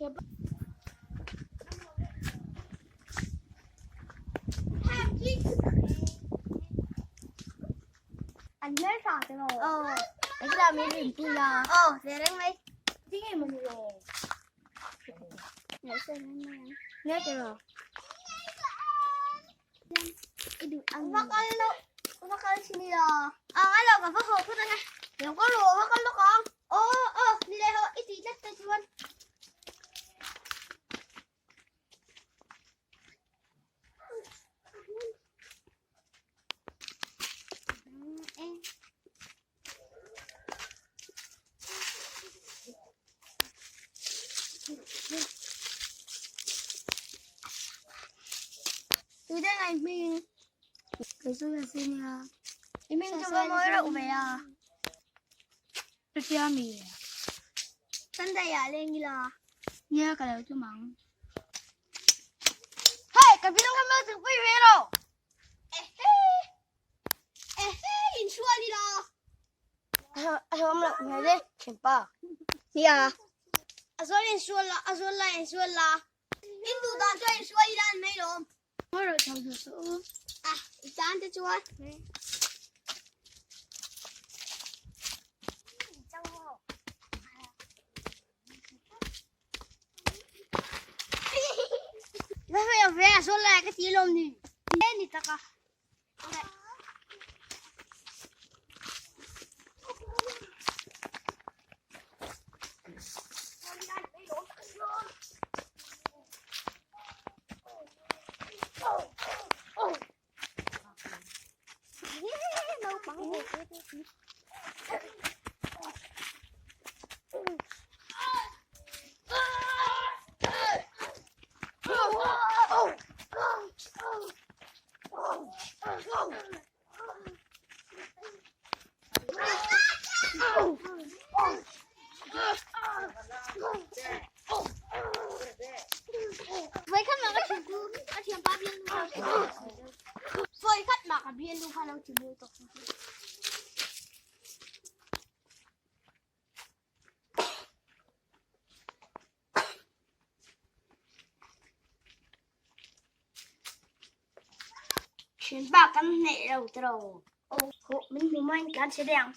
An hmel tha te maw? Aw. Eng la min rin pui a. Aw, ve reng mai. Tinge maw ni le? Nghe te maw? Va kal lo, va kal thin ila. A ngai lo ka va haw phawt ange. Lo ka ru va kal lawk ang. Aw, aw, ni le haw i tih tlat te chuan. Tui đây ngày mình Cái số là gì nhỉ? Thì mình cho vào mỗi đậu về à? Tôi mì. Tân đây à lên như là Nghe cái đầu cho mắng. Hey, cái video tham gia từ quay về rồi. Nia. A zual in sual la, a zual la in sual la. In duh dan chuan in sual ila an mai lawm. Ah, i tan te chuan. Va sual lai ka ti lawm ni. Ni taka. Vawikhat mah ka thiam a thiam pa bial nu Vawikhat mah ka bial nu kha lo ti mu tuk. Thianpa kan hneih lo tiraw? Min hmu mai in kan si deng.